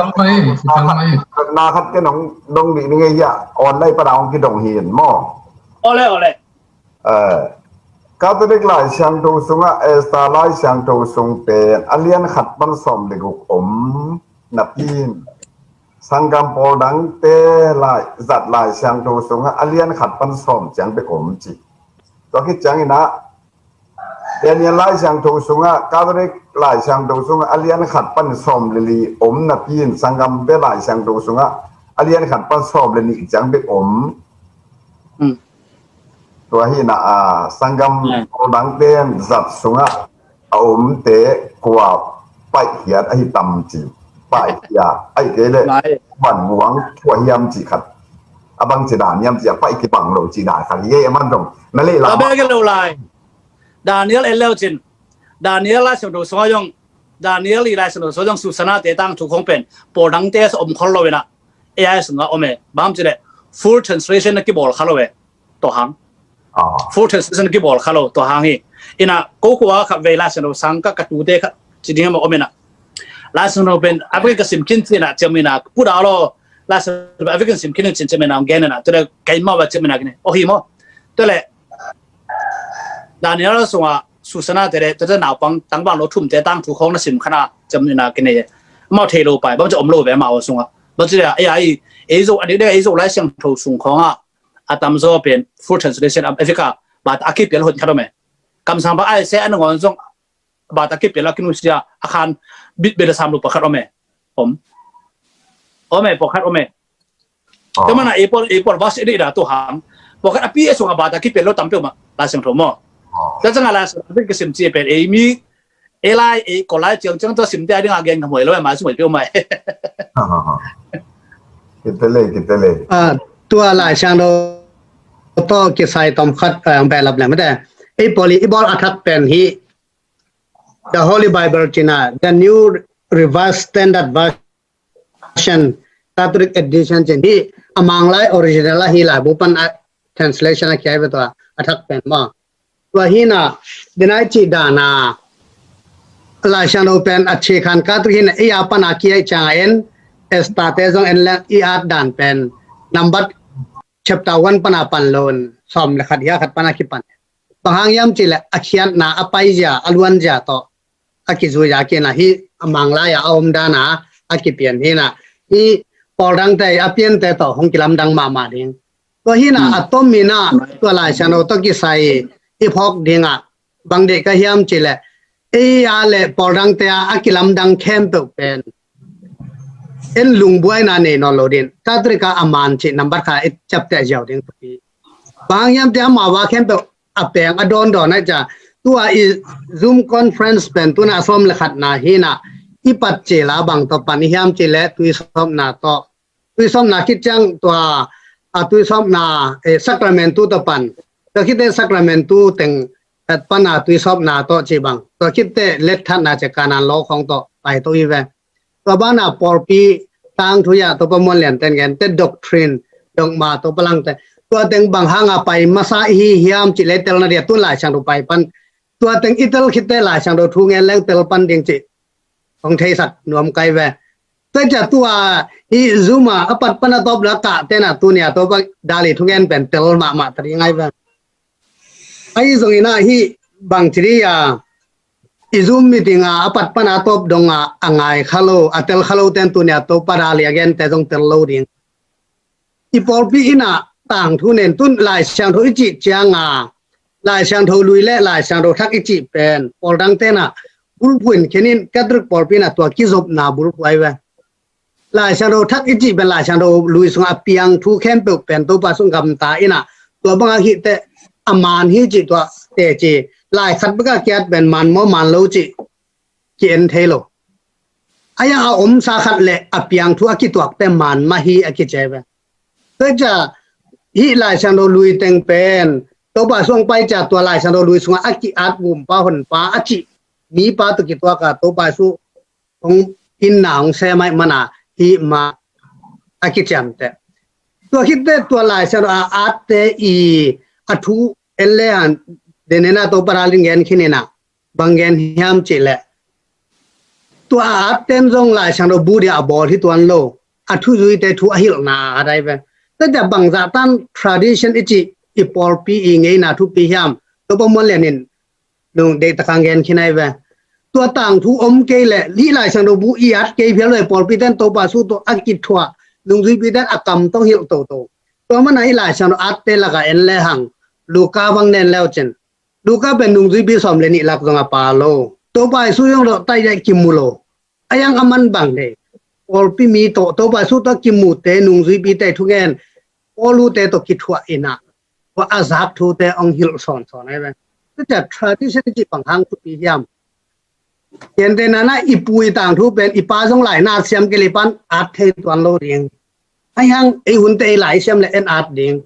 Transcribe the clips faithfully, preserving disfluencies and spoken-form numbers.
Kal mai, kal mai. Na khat ken hong dong dih ning ei hia, online pan a hong kidong hi in maw. Ole, ole. Eh, Catholic Lai Siangtho sungah, Esther Lai Siangtho sung pen a lian khat pan sawm le guk om napi in, sanggam pawl dangte lai, zat Lai Siangtho sungah a lian khat pan sawm ciang bek om ci. Tua khit ciangin ah, Daniel Lai Siangtho sungah, Catholic Lai Siangtho sungah a lian khat pan sawm le li om napi in, sanggamte Lai Siangtho sungah a lian khat pan sawm le nih ciang bek om. Hmm. Tua hi in ah, a, sanggam, hmm, pawl dangte in zat sungah a omte kua paihkhiat ahi tam ci. Paihkhia, ahih kei leh, lai, van muang kua hiam ci khat. A bangci dan hiam ci, a paih kibang lo ci dan khat hi ei, a man dong. Na leh lam. Ka bek lo lai. Daniel en leu cin. Daniel Lai Siangtho sungah zong, Daniel i Lai Siangtho sungah zong Susanna te tangthu khong pen pawl dangte sa om khol lo in ah, A I sungah om e. Bang ci leh, full translation na kibawl kha lo e. Tua hang. Ah. Full translation kibawl kha lo, tua hang hi. In ah, ko khua khat vei Lai Siangtho sang ka, ka tute khat ci ding a om in ah. Lai Siangtho pen a vekin ka sim khin ci in ah, ciam in ah, pu da lo. Lai Siangtho a vekin sim khin ci in, ciam in ah, gen in ah, tu le kei mau va ciam in ah kine. Oh hi maw. Tu le Daniel sungah Susanna te le, tu le naupang tangval lo thum te tangthu khong na sim kha na, ciam in ah kine. Mau thei lo pai, bang ci om lo ve mau sungah. Bang ci le, A I, ei Zo, a dik dek ei Zo Lai Siangtho sung khong ah a tamzaw pen full translation a, a vekin bata a kipial hon khat om e. Kamsang bang a, Isaiah nangawn zong bata kipial a kinusia a khan bit bel a sam lo pakhat om e. Om. Om e, pakhat om e. Ah. Tua man a ei pawl, ei pawl verse i deih dah tua hang. Pakhat a pi a sungah bata kipial lo tampi om a, Lai Siangtho maw. Ah. Tua ciangah Lai Siangtho a vekin ka sim ci pen ei mi, ei lai, ei ko lai ciangciang tua simte a dingah gen kha muai lo e, mai sung muai peuhmah e. Ah, ah, ah. Kite le, kite le. Ah, tua Lai Siangtho tawh kisai tom khat, ah, hong behlap leng mate. Ei pawl i, i bawl a thak pen hi, The Holy Bible ci in ah, The New Revised Standard Version, Catholic Edition ci in hi, a Manglai original ahi laibu pan a translation a khia hi ve tua, a thak pen maw. Tua hi in ah, denai cih dan a, Lai Siangtho pen a ci khan Catholic hi in ah, ei a pan a kia i ciangah en, Esther te zong en leng i at dan pen, number chapter one pan a pan lo in, sawm le khat hia khat pan a kipan. Bang hang hiam cih leh a khiatna, a paizia, a luanzia tawh a kizui a kina hi, a Manglai a a om dan a, a kipian hi in ah, hi pawl dangte a piante tawh hong kilamdang mahmah ding. Tua hi in ah, hmm, a tom in ah, tua Lai Siangtho tawh kisai i phawk dingah bang deih ka hiam cih leh, ei a le pawl dangte a, a kilamdang khempeuh pen en lungbuaina nei nawn lo ding. Catholic a a man cih number khat i ciapteh ziau ding pi. Bang hiam cih leh amau a khempeuh a peng a dawndawn a, tua i Zoom conference pen tu in ah sawm le khatna hi in ah, i pat cil a bang tawh pan i hiam cih leh tuisawpna tawh. Tuisawpna khit ciang tua, a tuisawpna, eh, sacramentu tawh pan. Tua khit teh sacramentu teng, eh, pan a tuisawpna tawh ci bang. Tua khit teh letthatna ci, Kanaan law khong tawh pai to hi ve. Tua banah pawlpi tangthu ah Topa Muan Lian ten gen teh doctrine, dogma, Topa langte. Tua teng bang hang a pai masa i hi hiam cih leh telna dia tu in Lai Siangtho pai pan. Tua teng i tel khit teh Lai Siangtho thu ngen leng tel pan ding cih hong theisak nuam ka hi ve. Tua ciang tua i Zoom a a pat pan a tawp lak ah tena tuni a Topa dal i thungen pen tel mahmah ta ding hi ve. Ahi zongin ah hih bang ci dih a, i Zoom meeting a a pat pan a tawp dong a a ngai kha lo, a tel kha lo ten tuni a Topa dal i a gente zong tel lo ding. I pawlpi in ah tangthu nen tun Lai Siangtho i cih ciang a, Lai Siangtho lui le Lai Siangtho thak i cih pen pawl dang ten ah bulphuh in khen in, Catholic pawlpi in ah tua kizopna bulphuh ahi ve. Lai Siangtho thak i cih pen Lai Siangtho lui sungah a piang thu khempeuh pen Topa sung gamta in ah, tua bangah hih teh a man hi cih tua teci, lai khat bek a kiat pen man maw man lo cih ki-en thei lo. A yang a omsa khat le a piang thu a kituak teh man mah hi a kici ve. Tua ciang hih Lai Siangtho lui teng pen Topa sung pai ciang tua Lai Siangtho lui sungah a ki-at gumpa honpa a cih mipa tawh kituak a Topa Jesu hong inna hong sem ahih man a hih mah a kiciamteh. Tua khit teh tua Lai Siangtho a atte i a thu en le hang, den en a Topa dal in gen khin in ah, bang gen hiam cih leh, tua a atten zong Lai Siangtho bu dia a bawl hi tuan lo. A thuzuite thu a hilhna a dai ve. Tua cia bangzah tan tradition i cih i pawlpi i ngeina thupi hiam? Topa muan lianin nung deihtakin gen khin ai ve. Tua tangthu om kei leh hih Lai Siangtho bu i at kei phial lo i pawlpi ten Topa Jesu tawh a kithuah, nungzuipi ten a kam tawh hilh toto. Tua mana hih Lai Siangtho atte laka en lehang Luka bang nen leu cin. Luka pen nungzuipi sawm le nih lak zong a pha lo. Topa Jesu zong lo tai dai kimu lo. A yang a man bang dei. Pawlpi mi tawh Topa Jesu tawh kimute nungzuipite thungen. Pawlute tawh kithuah inah. Tua a zak thute ong hilh sawnsawn ai ve. Tua cia tradition i cih bang hang thupi hiam? Kente nana i pu i tangthu pen i pa zong lai na siam kei lei pan at thei tuan lo ding. A yang ei hunte ei lai siam le en at ding.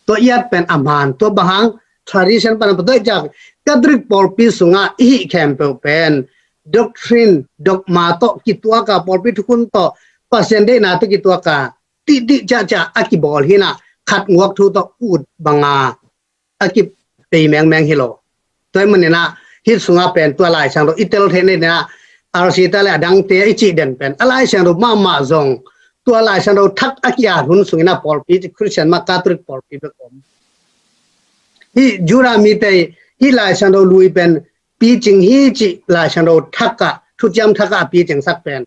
Tua i at pen a man, tua bang hang tradition pan a patuai ciak Catholic pawlpi sungah i hih khempeuh pen doctrine, dogma tawh kituaka pawlpi thukhun tawh Pasian deihna tawh kituaka tihtih ciahciah a kibawl hinah khat nguak thu tawh ut banga a kipei mengmeng hi lo. Tua hi maninah hih sungah pen tua Lai Siangtho i tel theih neninah R C ta le a dangte i cih den pen a Lai Siangtho mahmah zong tua Lai Siangtho thak a ki-at hun sunginah pawlpi ci Christian mah Catholic pawlpi bek om. Hih Judah mite hih Lai Siangtho lui pen picing hi cih Lai Siangtho thak ah thuciam thak ah a picingsak pen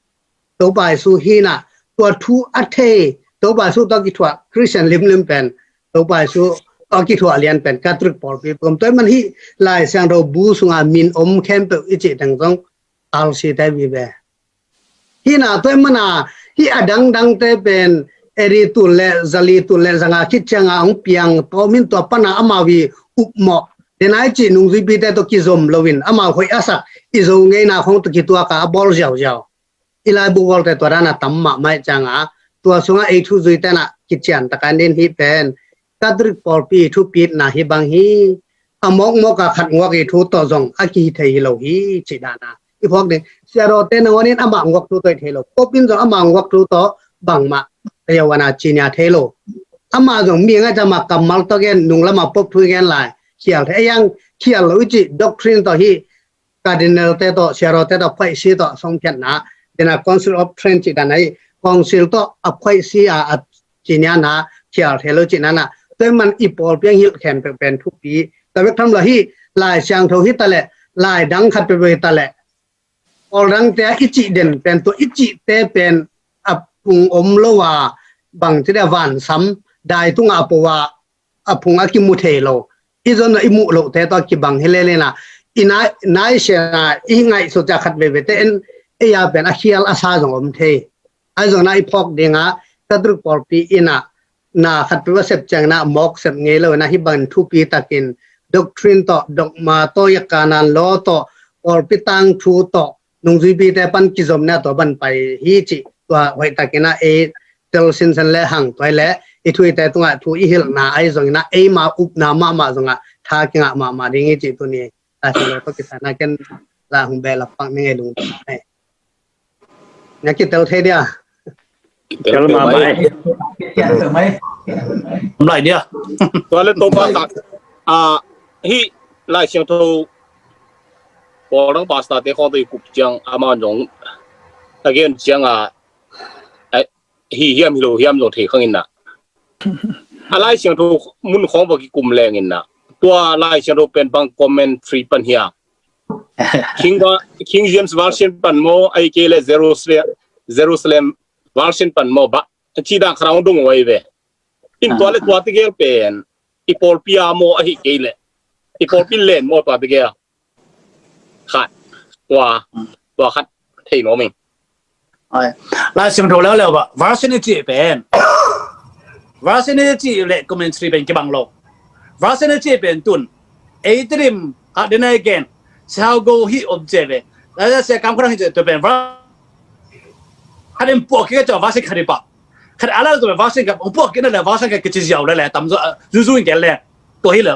Topa Jesu hinah tua thu a thei Topa Jesu tawh kithuah Christian limlim pen Topa Jesu tawh kithuah lian pen Catholic pawlpi pawm tua man hih Lai Siangtho bu sunga min om khempeuh i cih teng zong R C te vive. Hinah tua mana hih a dangdangte pen eri tun le zali tun le zanga khit cianga hong piang tawmin tua pana amau i upmawh denai cih nungzuipite tawh kizom loin amau hoih a sak i zo ngeina khong tawh kituaka a bawl ziauziau. I laibu bawlte tua dana tam mahmah ih cianga tua sungah ei thuzuite nah kician takan din hih pen Catholic pawlpi thupitna hi bang hi. A mawkmawk a khat nguak i thu tawh zong a kihi thei hi lo hi cih dana i phawk ding. Siarawte nangawn in amah nguak thu tawh i thei lo. Pope in zong amah nguak thu tawh bangmah a yawana cinia thei lo. Amah zong mi ngai cama kammal tawh gen nunglamah Pope thu i gen lai khial thei a yang khial lo i cih doctrine tawh hi. Cardinal te tawh siarawte tawh phuaisi tawh songkhiatna dena Council of Trent cih dan ahi Council tawh a phuaisi a a ciniana khial thei lo cih nana tua man i pawlpi ang hilh khempeuh pen thupi tua bek tham lo hi. Lai Siangtho hi taleh lai dang khat peuhpeuh hi taleh pawl dangte a i cih den pen tua i cihte pen a phung om lo a bang ci deh a vansam dai tunga a po a a phung a kimu thei lo. I zon a i muh lohte tawh a kibang hi lelena i nai siana i ngaihsut cia khat veivete en ei a pen a khial a sa zong om thei. A zonna i phawk dinga Catholic pawlpi ina na khat peuh a sep ciangna mawk sep ngei lo ina hi bangin thupi takin doctrine tawh dogma tawh ya kanan law tawh pawlpi tangthu tawh nungzuipite pan kizomna tua ban pai hi cih tua hoih takina ei tel sinsen le hang tua le i thuite tungah thu i hilhna ahi zongina eima upna mahmah zongah tha kingah mahmah ding hi cih tuni a silo tawh kisana ken la hong beh lapak ni ngei lungdam ai. Na kitel thei dia. Kitel mahmah ai. Om lai dia. Tua le Topa tak a hi Lai Siangtho pawl dang pastor te khawng tawh i kup ciang amah zong a gen cianga hi hiam hi lo hiam zong thei khang inna a Lai Siangtho mun khawng va kikum leng inna tua Lai Siangtho pen bang commentary pan hia King, King James Version pan maw ahi kei le Jerusalem Jerusalem Version pan maw ba ci dan kharang dong wai ve in tua le tua tegel pen i pawlpi a maw ahi kei le i pawlpi len maw tua tegel khat tua tua khat thei nuam ing. Lai Siangtho leuleu bah version i cih pen version i cih le commentary pen kibang lo. Version i cih pen tun ei tilim khat den ai gen siau go hi om ce ve. Lai sia kam kharang hi ce tu pen version khat in puak kik a cawh version khat in pah khat a la tu pen version khat puak kik na le version khat kici ziau le le tam zuzu in gen le tua hi le.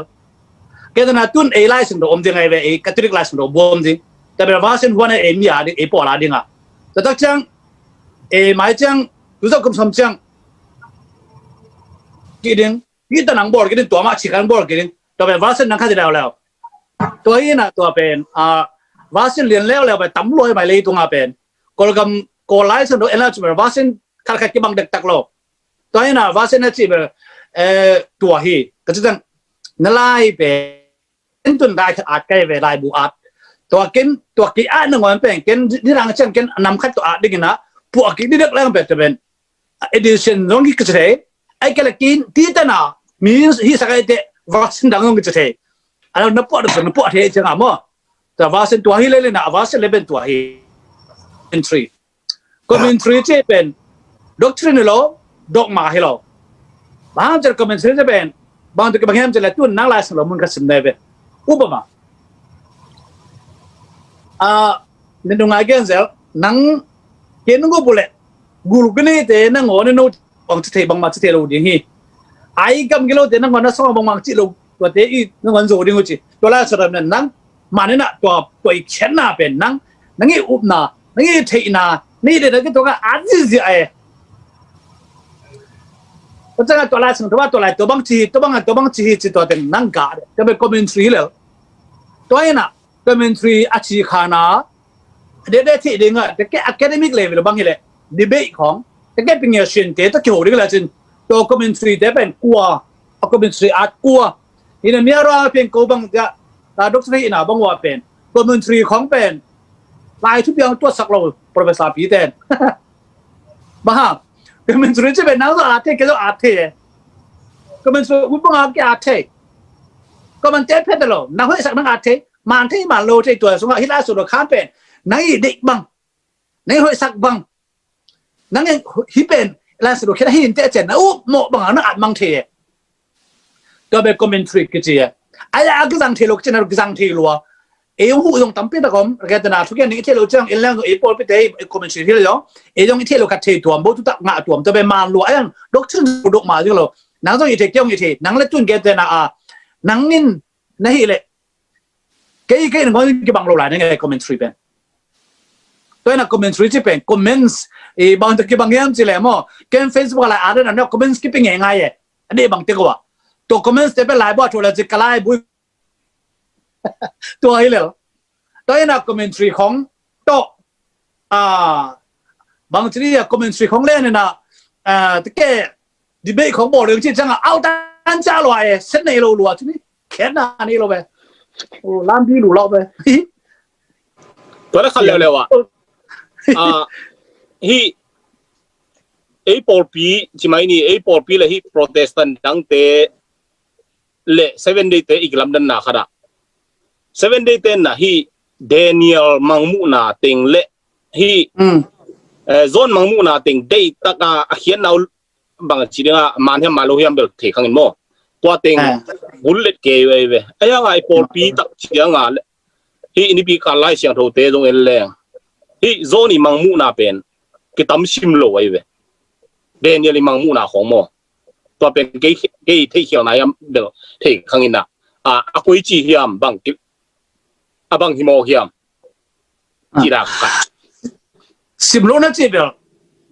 Kei tana tun ei Lai Siangtho om ding ai ve ei Catholic Lai Siangtho bu om ding. Tua pen version huan ei mi a ding ei pawl a ding a. Tua tak ciang ei mai ciang tu zau kum som ciang ki ding ki ta nang bawl ki ding tua ma ci kan bawl ki ding. Tua pen version nang khat di leu leu. Tua hi na tua pen a Vaccine lian leuleu pen tam lua hi mai leitungah pen. Kawlgam, Kawl lai sang do en la ci pen vaccine khatkhat kibang dektak lo. Tua hi na vaccine a ci pen, eh, tua hi. Ka ci tang na lai pen tun lai khat at kai ve, laibu at. Tua ken, tua ki at nangawn pen ken nidang ciang ken nam khat tua at dingin a puah kik didek leng pen tua pen edition zong hi ka ci thei. Ai kei la kin ti tana mi hi sak ai te vaccine dang zong hi ci thei. Ala na puah dong na puah thei ciang a maw. Tua vaccine tua hi le le na vaccine le pen tua hi. Commentary. Commentary ci pen doctrine hi lo, dogma hi lo. Bang ci commentary ci pen bang tu kibang hiam ci le tun nang Lai Siangtho mun ka sim nai ve. Upama. Ah, ni nungai gen zel nang ken nung ko bule gul gini te nangawn no bang ci thei bang ma ci thei lo ding hi. Ai gam gilo te nangawn na song bang ma ci lo tua te i nangawn zo ding ci. Tua la sa ram nan nang mane na tua tua i khiatna pen nang nang i upna nang i theihna nang i deihna ki tua ka at zizi ai. Tua cang a tua lai sang tua tua lai tua bang ci tua bang tua bang ci ci tua teng nang ga de. Tua pen commentary le. Tua ina commentary a ci khana dede thei ding a te ke academic level bang hi le debate khong te ke ping ya shin te ta ki ho ding la cin. Tua commentary te pen kua a commentary at kua. Ina nia ra pen ko bang ja ta doctor ina bang wa pen commentary khong pen lai thu piang tua sak lo professor pi ten. Ba ha commentary ci pen nang zo at thei ke zo at thei. Commentary u bang a ke at thei. Commentary phet lo nang hoi sak nang at thei. Man thei man lo thei tua sunga hi la su do khan pen nang i dek bang nang i hoi sak bang nang i hi pen la su do khena hi in te chen na u mo bang na at mang thei. Tua be commentary kici a ai a gizang thei lo kici na gizang thei lo a ei ong hu zong tampi tak om ke te na thu ke ni thei lo ciang in lang ei pawl pi te commentary hi lo ei zong i thei lo khat thei tuam bo tu tak ngah tuam tua be man lo ai ang doctrine dok ma zing lo nang zong i thei kiong i thei nang le tun ke te na a nang in na hi le kei kei nang kibang lo lai na ngai commentary pen. Tua ina commentary ci pen comments i bang ta kibang yam ci le mo ken Facebook lai a den na comments kipi ngai ngai e. Ani bang te ko wa to comments te pen lai bo to la ci ka lai bu. Tua hi le tua ina commentary khong to a bang ci ni a commentary khong le na a te ke debate khong bawl ding ci ciang a au tan ca lua e set nei lo lua ci ni khen na ni lo be. Lam bi lu lo be. Tua le khan leu leu a a hi ei pawlpi ci mai ni ei pawlpi le hi Protestant dangte le Seven Day te i kilamdanna khat a Seven Day te na hi Daniel mangmuhna teng le hi John mangmuhna teng dei taka a khiatna uh bang ci dinga man hiam man lo hiam bel thei khangin maw. Tua teng gul let kei ve ve a yang ai pawlpi tak ci dinga le hi nipi kal Lai Siangtho te zong en leng hi John i mangmuhna pen kitam sim lo ai ve. Daniel i mangmuhna khong maw. Tua pen kei kei thei khial na hiam bel thei khangin a a koi ci hiam bang ki a bang hi maw hiam. Ci dak ka sim lo na ci bel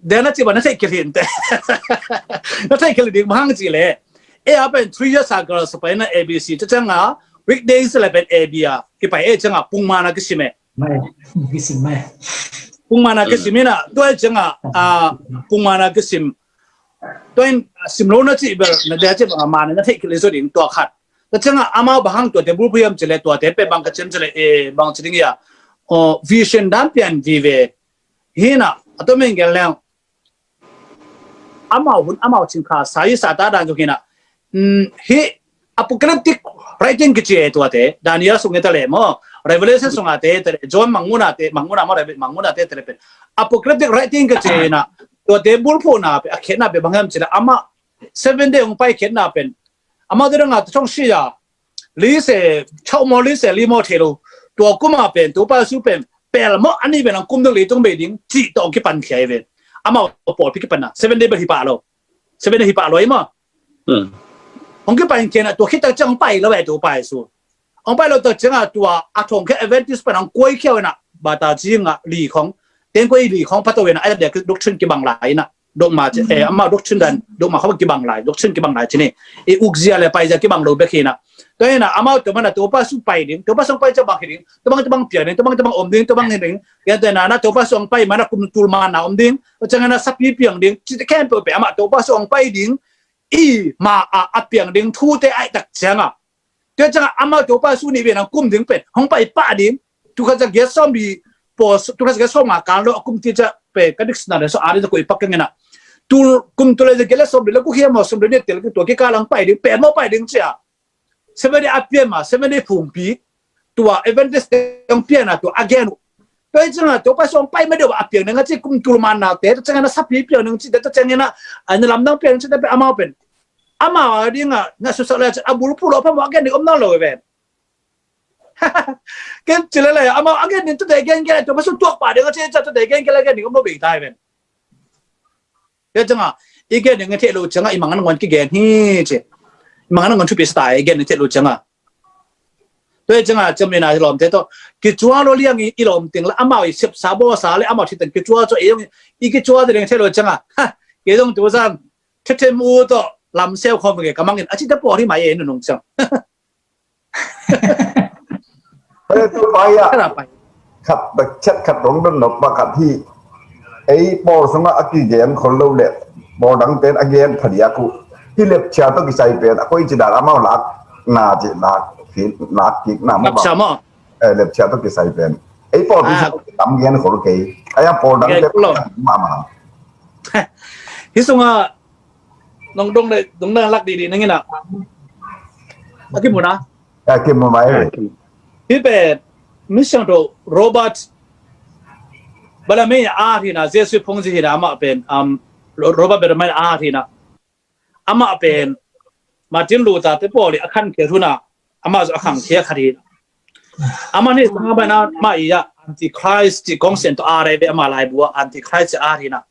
de na ci ba na thei khial hin te na thei khial ding bang ci le e a pen three years ago sa pai na A B C ta changa weekdays le pen A B a ki pai e changa pungmana ki sime. Pungmana kisim ina tua cianga a pungmana kisim tua in sim lo na ci bel na dia ci bang a man na thei kili zo ding tua khat. Tua cianga amau bang hang tua te bulphu hiam ci le tua te pe bang ka cem ci le e bang ci ding ia vision dan pian vive hina a tua meng gel leng amau hun amau cingkha sa hi sa ta dan zong hina hi apocalyptic writing kici e tuate Daniel sung e tale maw Revelation sung a te tale John mangmuna te mangmuna maw Revelation mangmuna te tale pen apocalyptic writing kici e na tuate bulphuhna pe a khetna pe bang hiam ci le ama Seven Day hong pai khetna pen ama te dang a thong si a li se chau maw li se li maw thei lo tua kuma pen tu pa su pen pel maw ani pen ang kum dang li tung be ding ci tong kipan khia e ven amau pawlpi kipan na Seven Day bel hi pa lo Seven Day hi pa lo i maw. Hong kipai khen a tua khit tak ciang hong pai lo e tua pai su. Hong pai lo tak ciang a tua a thong khe Adventist pan hong kuai khiau ina bata ciang a li khong teng kuai li khong pato ina a dek doctrine kibang lai ina. dogma ci, eh, amau doctrine dan, dogma khawng kibang lai, doctrine kibang lai ci ni. I ukzia le paizia kibang lo bek hi na. Tua hi na, amau tua mana Topa Jesu pai ding, Topa Jesu pai ciang bang hi ding, tua bang, tua bang piang ding, tua bang, tua bang om ding, tua bang hi ding. Tua hi na, na Topa Jesu pai mana kum tul mana om ding, tua ciang na sapi piang ding, ci khempeuh pen amah Topa Jesu pai ding, i ma a, a piang ding thute a hih tak ciang a. Tua ciang a amau Topa Jesu nih ve nang kum ding pen hong pai pah ding. Tul khat za giat sawm li pawl, tul khat za giat sawm nga kal lo a kum ti ciang pen ka dictionary sung a ding za koi pak keng ina. Tul kum tul za giat le sawm li le ku hiam maw sawm li ne tel tua kikal ang pai ding pen maw pai ding cia. Seven Day a pian ma, Seven Day phungpi. Tua Adventist te hong pian a tua a gen uh. Tua hi ciang a Topa Jesu hong pai ma deuh a piang ding a ci kum tul mana te, tua ciang a na sapi piang ding ci te, tua ciang a na lamdang piang ding ci te pen amau pen. Amau a ding a na susak le a bulphuh lo phamawh a gen ding om nawn lo ven. Ken ci le le amau a gen ding tua te gen gen tua Topa Jesu tuak pah ding a ci tua te gen gen le gen ding om lo bei ta ven. Tua ciang a i gen ding i theih lo ciang a i mang nangawn kigen hi ci. I mang nangawn thupi sa ta i gen ding i theih lo ciang a. Tua ciang a ciam ina i lawmte tawh kicual lo liang i lawm ting le amau i sepsa bawlsa le amau thiteng kicual cu ei zong i kicual ding i theih lo ciang a. Ha, kei zong tu zan thithem u tawh lamseu khawm ve ka mangin a ci te pawl hi mai ei nunung ciang. Hei, tu pai ah. Khat a pai. Khat bek khat khat dong don nop pakhat hi. Ei pawl sungah a kigen khol lo le pawl dang ten a gen phadiak uh. Hi lepchia tawh kisai pen a koi ci dan amau lak na ci lak kik lak kik na mu bang. Lepchia maw? Eh, lepchia tawh kisai pen. Ei pawl pi tam gen khol kei. Ai a pawl dang ten mama. Hi sungah nong dong le dong na lak didi nang ina. A kimu na. A kimu mai. Hi pen Misiangtho Robert Bellarmine a hi na, Jesuit phungzi hi na amah pen, um, Robert Bellarmine a hi na. Amah pen Martin Luther te pawl i a khankhia thu na amah zu a khangkhia khat hi na. Amah ni sanga bai na ma i a Antichrist ci kong sen to a rei ve amah laibu a Antichrist a hi na.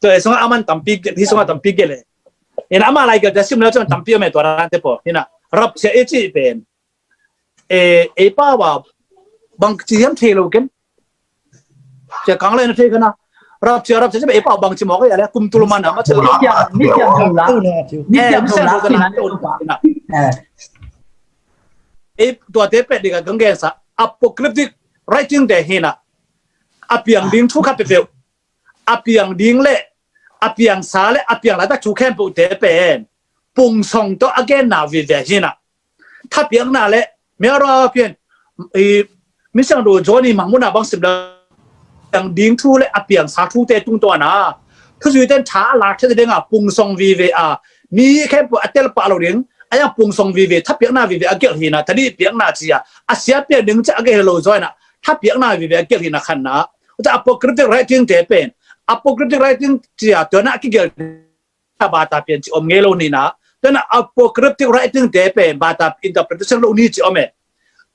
Tua hi sungah aman tampi hi sungah tampi gel e. Ina amah lai gel te sim le cun tampi om e tua dan te pawl hi na. Rapture i ci pen e, ei pau a bang ci hiam thei lo ken. Cia kang le na thei kha na. Rapture, rapture ci pen ei pau bang ci mawk a le kum tul man a ma ci lo. Misiang, misiang tul la. Misiang tul la. Ei tuate pet ding a kang gen sa apocalyptic writing te hi na. A piang ding thu khat peuhpeuh a piang ding le a piangsa le a piang laitak thu khempeuhte pen pungsong tawh a genna vive hi na. Thapiakna le miarua pian i Misiangtho John i mangmuhna bang sim le piang ding thu le a piangsa thute tungtawn a thuzuite in tha a lak thei ding a pungsong vive a mi khempeuh a tel pah lo ding a yang pungsong vive thapiakna vive a gelh hi na. Thanih piakna ci a a sia piak ding ci a gelh hi lo zaw hi na. Thapiakna vive a gelh hi na khan na. Tua apocalyptic writing te pen apocalyptic writing ci a tua na a kigelh a bata pian ci om ngei lo ni na. Tua na apocalyptic writing te pen bata interpretation lo ni ci om e.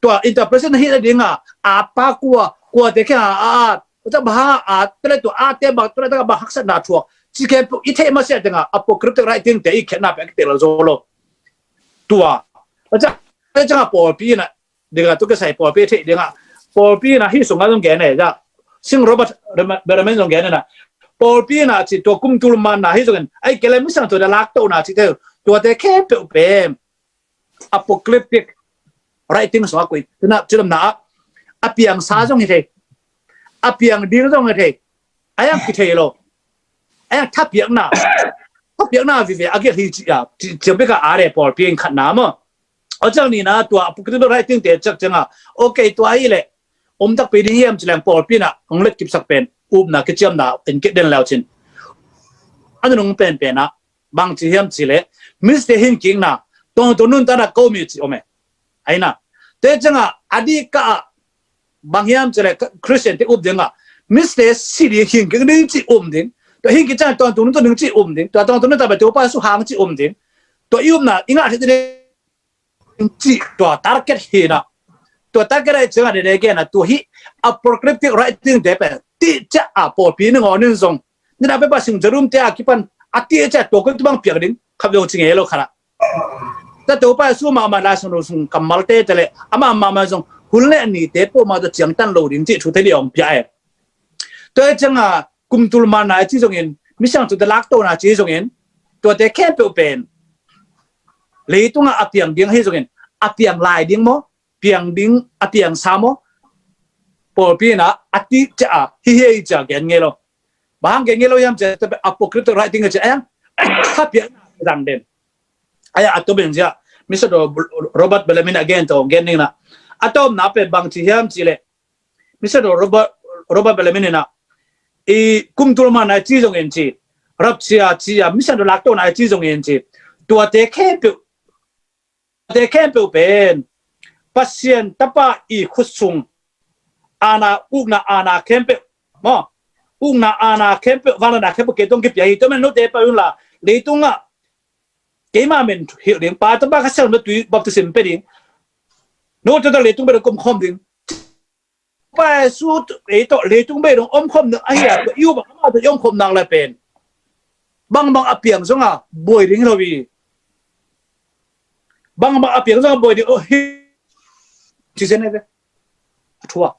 Tua interpretation hi na ding a a pa kua kua te khe a a a tua bang a a tua le tua a te bang tua le tua bang haksatna thuak ci khempeuh i theih masiah ding a apocalyptic writing te i khetna pen a kitel zo lo. Tua a ciang a pawlpi na ding a tu kisai pawlpi theih ding a pawlpi na hi sungah zong gen e za. Sing Robert Bellarmine zong gen e na pawlpi na ci tua kum tul man na hi zongin ai kele Misiangtho na lak to na ci te tuate khempeuh pen apocalyptic writing sungah koi tuna cidamna ah a piangsa zong hi thei a piang ding zong hi thei a yang kithei lo a yang thapiakna thapiakna vive a gelh hi ci a ci bek a a le pawlpi in khatna maw. A ciang ni na tua apocalyptic writing te ciak ciang a okay tua hi le om takpi ding hiam ci leng pawlpi na hong let kipsak pen upna kiciamna in kit den leu cin a nunung penpen a bang ci hiam ci le miste hin kikna tongtong nun tana ko mi ci om e. Aina te ciang a a di ka a bang hiam ci le Christian te up ding a miste si ding hin kik ding ci um ding. Tua hin kik ciang tongtong nun tong ding ci um ding tua tongtong nun ta ba Topa Jesu hang ci um ding. Tua i upna i ngah thei ding ci tua target hi na. Tua target ai ciang a dede gen a tua hi apocalyptic writing te pen ti cia a pawlpi ni ngaw nin zong ni na pe pa sing jarum te a kipan a ti cia tua kun tu bang piak ding khap zong ci ngei lo khat a. Ta Topa Jesu mahmah Lai Siangtho sung kammal te te le amah mahmah zong hun le ni te pawh mah tua ciangtan lo ding ci thu te li ong pia e. Tua ciang a kum tul man na ci zongin misiangthote laktona ci hi zongin, tuate khempeuh pen leitungah a piang ding ahi zongin, a piang lai ding maw, piang ding, a piangsa maw, pawlpi inah a ti ciah a hi hi ei ciah gen ngei lo. Bang hang gen ngei lo hiam ciah, apocryphal writing a ciah a, a piang dang den. Aya a tomin ciah, Mister Robert Bellarmine a gen to gen ding na. A tomna pen bang ci hiam cih leh, Mister Robert, Robert Bellarmine inah, i kum tul mana ci zongin ci, rapture ci a, misiangtho laktona ci zongin ci, tuate khempeuh, tuate khempeuh pen Pasian Tapa i khut sung, aana, ukna aana khempeuh maw, ukna aana khempeuh, vangliatna khempeuh kei tawh kipia hi. Tua man note pai unla, leitungah keima min hilh ding, Pa, Tapa, Kha Siangtho tui baptism pe ding, note tawh leitung bek dong omkhawm ding. Pa Jesu ei tawh leitung bek dong omkhawm ding ahi a, tua i up a, amah tawh i omkhawm nak le pen bangbang a piang zong a buai ding hi lo hi. Bangbang a piang zong a buai ding, oh, hi. Ci sen ne ve. A thua.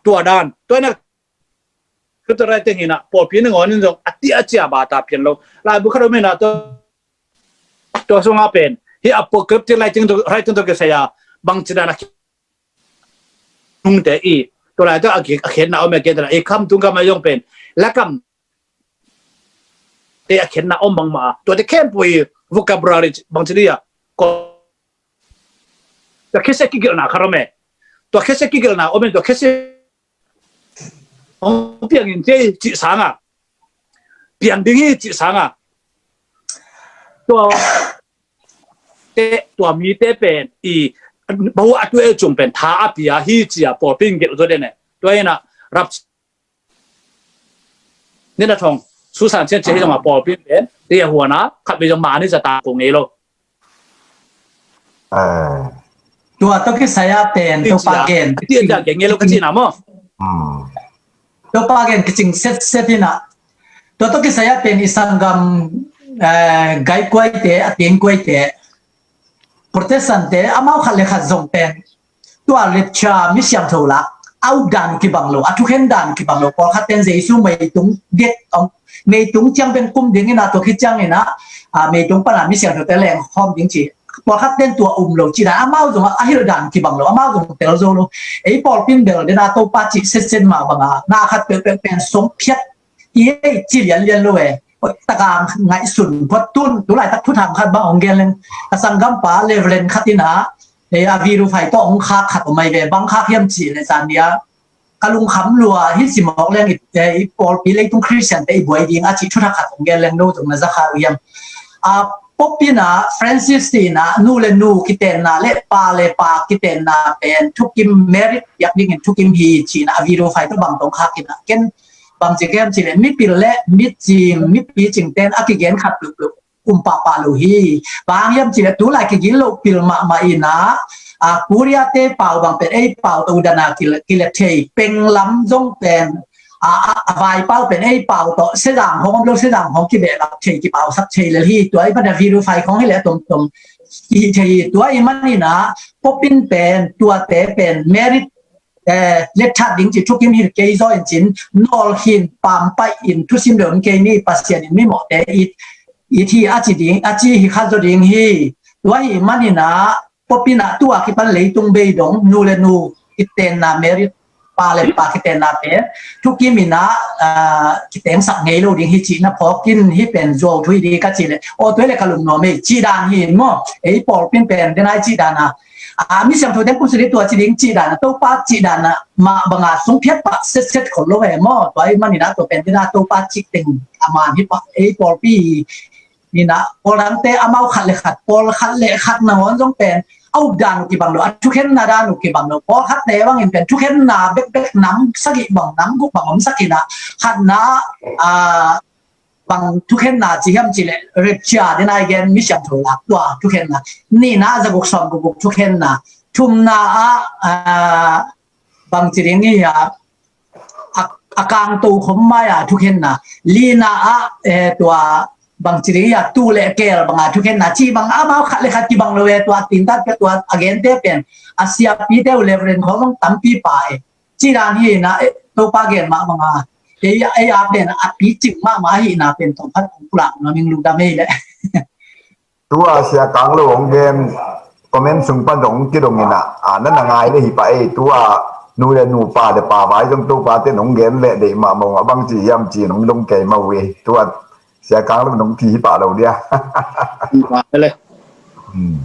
Tua dan. Tua na Kha tua rai teng hi na, pawlpi nangawn in zong a ti a cia bata pian lo. Laibu khat om hi na, tua, tua sungah pen hi apocryphal writing tawh, writing tawh kisai a, bangci dan a nungte i, tua lai tawh a khenna om e, kei tawh i kham tung kam a zong pen lakam te a khenna om bangmah a, tuate khempeuh i vocabulary bangci dia, ko, tua khese kigilhna khat om e. Tua khese kigilhna om e, tua khese hong piang in kei cih sanga, piang ding hi cih sanga, tua te, tua mite pen i bahu a tu e cung pen tha a pia hi cia pawlpi in gelh zaw den e. Tua ina rap nina thong Susan Sian cia hi zong a pawlpi pen te a huana khat vei zong mani za ta ko ngei lo. Tua tawh kisai a pen Topa gen, ti a gen ngei lo ka cihna maw? Topa gen kicing setset hi na. Tua tawh kisai a pen i sanggam, eh, gai kuaite, a tieng kuaite, Protestant te, amau khat le khat zong pen tua lepcha misiangtho lak a up dan kibang lo, a thukhen dan kibang lo. Pawlkhat ten Jesu meitung dek ong, meitung ciang pen kum ding ina, tua khit ciang ina, a, meitung pana misiangthote leng khawm ding ci. Pawlkhat ten tua um lo ci dan, amau zong a hilh dan kibang lo, amau zong tel zo lo. Ei pawlpi in bel dena Topa cih setset mah banga na khat peuhpeuh pen song phiat i ei ci lianlian lo e. Taka ngaihsun phot tun, tu laitak thuthang khat bang ong gen leng, ka sanggampa Reverend khat ina, eh, a virufai tawh ong khak khat om ai ve, bang khak hiam cih le zan nia ka lungkham lua hi, ci mawk leng i, eh, i pawlpi leitung Christian te i buai ding a cih thuthak khat ong gen leng no zong na za kha uh hiam? A, Pope ina, Francis tina, nu le nu kitenna le pa le pa kitenna pen thukim merit piak dingin thukim hi cihna a virufai tawh bang tawh ong khak ina, ken bang ci kem cih le mipil le micim, mipi cingten a kigen khat lukhluk um pahpah lo hi. Bang hiam cih le tu lai kigin lo pil mahmah ina, a, Korea te pau bang pen ei pau tawh udana kile, kile thei, peng lam zong pen, a, a, a vai pau pen ei pau tawh, Sezang hong om lo, Sezang hong kibeh lak thei, kipau sak thei lel hi. Tua i pana virufai khong hi le tomtom i thei hi. Tua i manina Pope in pen tuate pen merit, eh, letthat ding ci thukim hi kei zaw in cin, nawl hin pampai in thusim lo in kei ni, Pasian in mimawhte it, it hi a ci ding, a ci hi khat zaw ding hi. Tua hi manina Pope ina tua kipan leitung bei dong nu le nu kitenna merit, pa le pa kitenna pen thukim ina, ah, kitengsak ngei lo ding hi cihna phawk in hi pen zuau thui ding ka ci le, aw tua le ka lungnuam ei cih dan hi maw? Ei pawlpi in pen denai cih dan a, a, misiangtho deng kum sili tua ci ding cih dan a, Topa cih dan a mah banga sung phiat pah setset khol lo e maw? Tua i manina tua pen dena Topa cih teng a man hi pah ei pawlpi. Nina, pawl dangte amau khat le khat, pawl khat le khat nangawn zong pen a up dan uh kibang lo, a thukhenna dan uh kibang lo. Pawl khatte bangin pen thukhenna bekbek nam sagih bang, nam guk bang om sak ina, khatna, a, bang thukhenna ci hiam cih le, rapture, denai gen misiangtho lak tua thukhenna. Nihna ah za guk sawm guk guk thukhenna. Thumna ah, a, bang ci ding hi a, a, a kangto khom mai a thukhenna. Lina ah, eh, tua bang ci ding hi a, tu le kel banga thukhenna. Ci bang amau khat le khat kibang lo e, tua tintat pe tua a gente pen a siapite uh Reverend khawng zong tampi pa e. Ci dan hi na, eh, Topa gen mah banga Ei, ei a pen a picing mahmah ahihna pen tawm khat hong pulak nuam ing, lungdam ei leh. Tua Sia Kang Lo hong gen comment sung pan zong hong kidong in ah, a na na ngai le hi pah ei, tua nu le nu, pa le pa vai zong Topa ten hong gen leh deih mahmah uh a, bang ci hiam ci-in hong dong kei mah uh ei. Tua Sia Kang Lo nong ci hi pah lo dia. Hi pah le. Hmm.